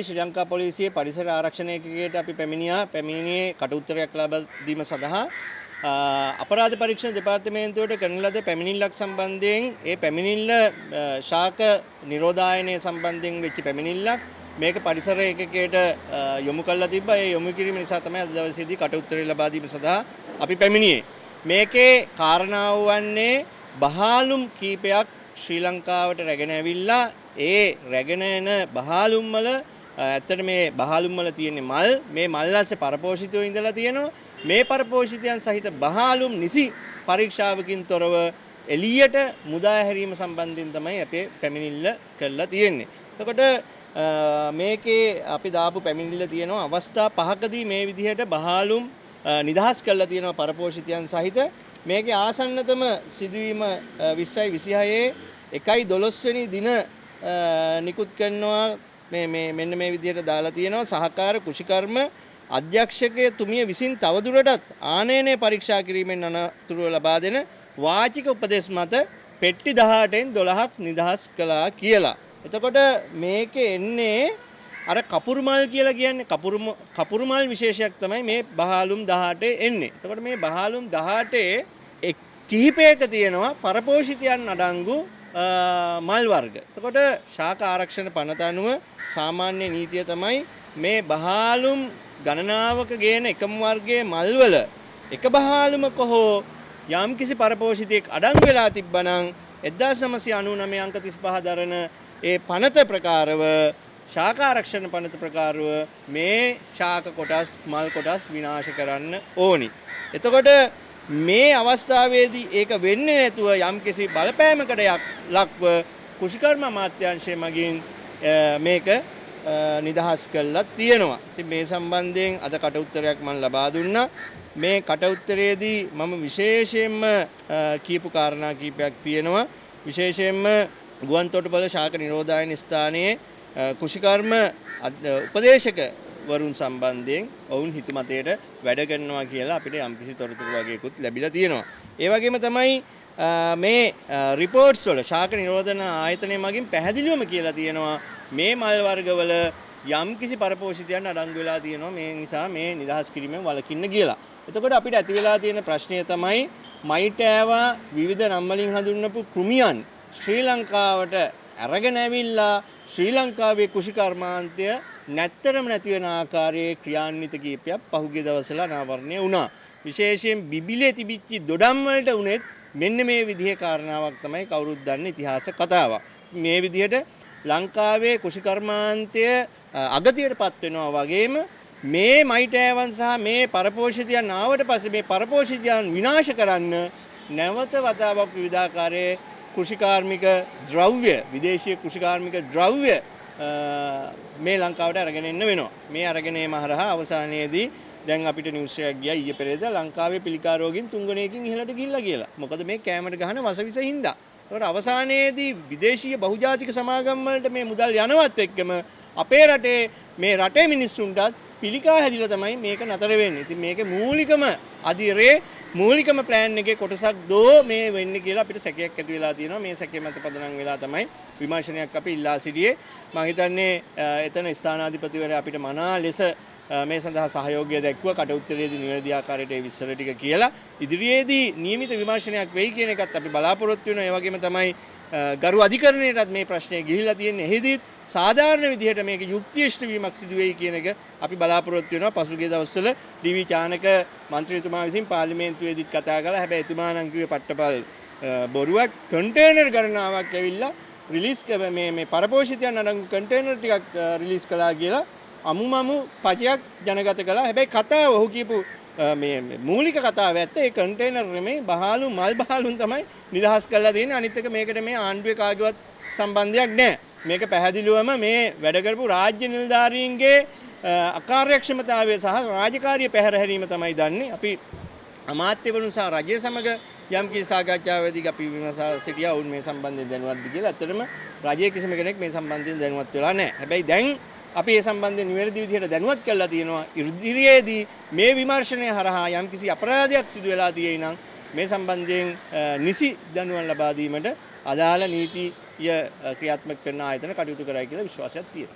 ශ්‍රී ලංකා පොලිසියේ පරිසර ආරක්ෂණ ඒකකයට අපි පැමිණියා. පැමිණියේ කට උත්තරයක් ලබා දීම සඳහා අපරාධ පරීක්ෂණ දෙපාර්තමේන්තුවට කරන ලද පැමිණිල්ලක් සම්බන්ධයෙන්, ඒ පැමිණිල්ල ශාක නිරෝධායනය සම්බන්ධයෙන් වෙච්ච පැමිණිල්ලක්. මේක පරිසර ඒකකයට යොමු කරලා තිබ්බා. ඒ යොමු කිරීම නිසා තමයි අද දවසේදී කට උත්තරය ලබා දීම සඳහා අපි පැමිණියේ. මේකේ කාරණාව වන්නේ බහාලුම් කීපයක් ශ්‍රී ලංකාවට රැගෙන ඇවිල්ලා, ඒ රැගෙන එන බහාලුම් වල, ඇත්තට මේ බහාලුම් වල තියෙන්නේ මල්. මේ මල් අස්සේ පරපෝෂිතයෝ ඉඳලා තියෙනවා. මේ පරපෝෂිතයන් සහිත බහාලුම් නිසි පරීක්ෂාවකින් තොරව එළියට මුදා හැරීම සම්බන්ධයෙන් තමයි අපේ පැමිණිල්ල කරලා තියෙන්නේ. එතකොට මේකේ අපි දාපු පැමිණිල්ල තියෙනවා අවස්ථා පහකදී මේ විදිහට බහාලුම් නිදහස් කරලා තියෙනවා පරපෝෂිතයන් සහිත. මේකේ ආසන්නතම සිදුවීම 20යි 26 1යි 12 වෙනි දින නිකුත් කරනවා. මේ මේ මෙන්න මේ විදිහට දාලා තියෙනවා: සහකාර කෘෂිකර්ම අධ්‍යක්ෂකය තුමිය විසින් තවදුරටත් ආනයනය පරීක්ෂා කිරීමෙන් අනතුරුව ලබා දෙන වාචික උපදෙස් මත පෙට්ටි 18න් 12ක් නිදහස් කළා කියලා. එතකොට මේකේ එන්නේ අර කපුරු මල් කියලා කියන්නේ කපුරු කපුරු මල් විශේෂයක් තමයි මේ බහාලුම් 18 එන්නේ. එතකොට මේ බහාලුම් 18 එක් කිහිපයක තියෙනවා පරපෝෂිතයන් අඩංගු මල් වර්ග. එතකොට ශාක ආරක්ෂණ පනත අනුව සාමාන්‍ය නීතිය තමයි මේ බහාලුම් ගණනාවක ගේන එකම වර්ගයේ මල්වල එක බහාලුමක හෝ යම්කිසි පරපෝෂිතයෙක් අඩංගු වෙලා තිබ්බනම් 1999 අංක 35 දරන ඒ පනත ප්‍රකාරව, ශාක ආරක්ෂණ පනත ප්‍රකාරව මේ ශාක කොටස්, මල් කොටස් විනාශ කරන්න ඕනි. එතකොට මේ අවස්ථාවේදී ඒක වෙන්නේ නැතුව යම්කිසි බලපෑමකට ලක්ව කෘෂිකර්ම අමාත්‍යාංශය මගින් මේක නිදහස් කරලා තියෙනවා. ඉතින් මේ සම්බන්ධයෙන් අද කට උත්තරයක් මම ලබා දුන්නා. මේ කට උත්තරයේදී මම විශේෂයෙන්ම කියපු කාරණා කීපයක් තියෙනවා. විශේෂයෙන්ම ගුවන් තොටුපළ ශාක නිරෝධායන ස්ථානයේ කෘෂිකර්ම උපදේශක වරුන් සම්බන්ධයෙන් ඔවුන් හිතුමතයට වැඩ කරනවා කියලා අපිට යම්කිසි තොරතුරු වගේකුත් ලැබිලා තියෙනවා. ඒ වගේම තමයි මේ රිපෝට්ස් වල ශාක නිරෝධන ආයතනය මගින් පැහැදිලිවම කියලා තියෙනවා මේ මල් වර්ගවල යම්කිසි පරපෝෂිතයන් අඩංගු වෙලා තියෙනවා, මේ නිසා මේ නිදහස් කිරීමෙන් වළකින්න කියලා. එතකොට අපිට ඇති වෙලා තියෙන ප්‍රශ්නය තමයි මයිට් ඈවා විවිධ නම් වලින් හඳුන්වපු කෘමියන් ශ්‍රී ලංකාවට අරගෙන ඇවිල්ලා ශ්‍රී ලංකාවේ කෘෂිකර්මාන්තය නැත්තරම නැති වෙන ආකාරයේ ක්‍රියාන්විත කීපයක් පහුගිය දවස්වල අනාවරණය වුණා. විශේෂයෙන් බිබිලේ තිබිච්ච දොඩම් වලට උනේත් මෙන්න මේ විදිහේ කාරණාවක් තමයි, කවුරුත් දන්න ඉතිහාස කතාවක්. මේ විදිහට ලංකාවේ කෘෂිකර්මාන්තය අගතියට පත් වෙනවා වගේම මේ මයිටෑවන් සහ මේ පරපෝෂිතයන් ආවට පස්සේ මේ පරපෝෂිතයන් විනාශ කරන්න නැවත වතාවක් විවිධාකාරයේ කෘෂිකාර්මික ද්‍රව්‍ය, විදේශීය කෘෂිකාර්මික ද්‍රව්‍ය මේ ලංකාවට අරගෙන එන්න වෙනවා. මේ අරගෙන ඒම හරහා අවසානයේදී දැන් අපිට නිවුස් එකක් ගියා ඊයේ පෙරේදා ලංකාවේ පිළිකා රෝගීන් තුන්ගුණයකින් ඉහළට ගිහිල්ලා කියලා. මොකද මේ කෑමට ගහන වසවිස හින්දා. ඒකට අවසානයේදී විදේශීය බහුජාතික සමාගම් වලට මේ මුදල් යනවත් එක්කම අපේ රටේ, මේ රටේ මිනිස්සුන්ටත් පිළිකා හැදිලා තමයි මේක නතර වෙන්නේ. ඉතින් මේකේ මූලිකම අදිරේ මූලිකම ප්ලෑන් එකේ කොටසක් දෝ මේ වෙන්නේ කියලා අපිට සැකයක් ඇති වෙලා තියෙනවා. මේ සැකය මත පදනම් වෙලා තමයි විමර්ශනයක් අපි ඉල්ලා සිටියේ. මම හිතන්නේ එතන ස්ථානාධිපතිවරයා අපිට මනා ලෙස මේ සඳහා සහයෝගය දැක්වුවා. කට උත්තරයේදී නිවැරදි ආකාරයට ඒ විස්තර ටික කියලා ඉදිරියේදී නියමිත විමර්ශනයක් වෙයි කියන එකත් අපි බලාපොරොත්තු වෙනවා. ඒ වගේම තමයි ගරු අධිකරණයටත් මේ ප්‍රශ්නය ගිහිල්ලා තියෙන්නේ. එහිදීත් සාධාරණ විදිහට මේක යුක්තිය ඉෂ්ට වීමක් සිදු වෙයි කියන එක අපි බලාපොරොත්තු වෙනවා. පසුගිය දවස්වල ඩී.වී. චානක මන්ත්‍රීතුමා විසින් පාර්ලිමේන්තුවේදීත් කතා කළා. හැබැයි එතුමා නම් කිව්වේ පට්ටපල් බොරුවක්. කන්ටේනර් ගණනාවක් ඇවිල්ලා රිලීස් මේ මේ පරපෝෂිතයන් අඩංගු කන්ටේනර් ටිකක් රිලීස් කළා කියලා අමුමමු පචයක් ජනගත කළා. හැබැයි කතාව ඔහු කියපු මේ මූලික කතාව ඇත්ත. ඒ කන්ටේනර් නෙමෙයි, බහාලු මල් බහලුන් තමයි නිදහස් කරලා තියෙන්නේ. අනිත් එක මේකට මේ ආණ්ඩුවේ කාගේවත් සම්බන්ධයක් නැහැ. මේක පැහැදිලිවම මේ වැඩ කරපු රාජ්‍ය නිලධාරීන්ගේ අකාර්යක්ෂමතාවය සහ රාජකාරිය පැහැර හැරීම තමයි දන්නේ. අපි අමාත්‍යවරුන් සහ රජය සමග යම් කිසි සාකච්ඡාවකදී අපි විමසා සිටියා ඔවුන් මේ සම්බන්ධයෙන් දැනුවත්ද කියලා. ඇත්තටම රජයේ කිසිම කෙනෙක් මේ සම්බන්ධයෙන් දැනුවත් වෙලා නැහැ. හැබැයි දැන් අපි ඒ සම්බන්ධයෙන් නිවැරදි විදිහට දැනුවත් කරලා තියෙනවා. ඉදිරියේදී මේ විමර්ශනය හරහා යම්කිසි අපරාධයක් සිදු වෙලා තියෙයි නම් මේ සම්බන්ධයෙන් නිසි දඬුවම් ලබා දීමට අදාළ නීතිය ක්‍රියාත්මක කරන ආයතන කටයුතු කරයි කියලා විශ්වාසයක් තියෙනවා.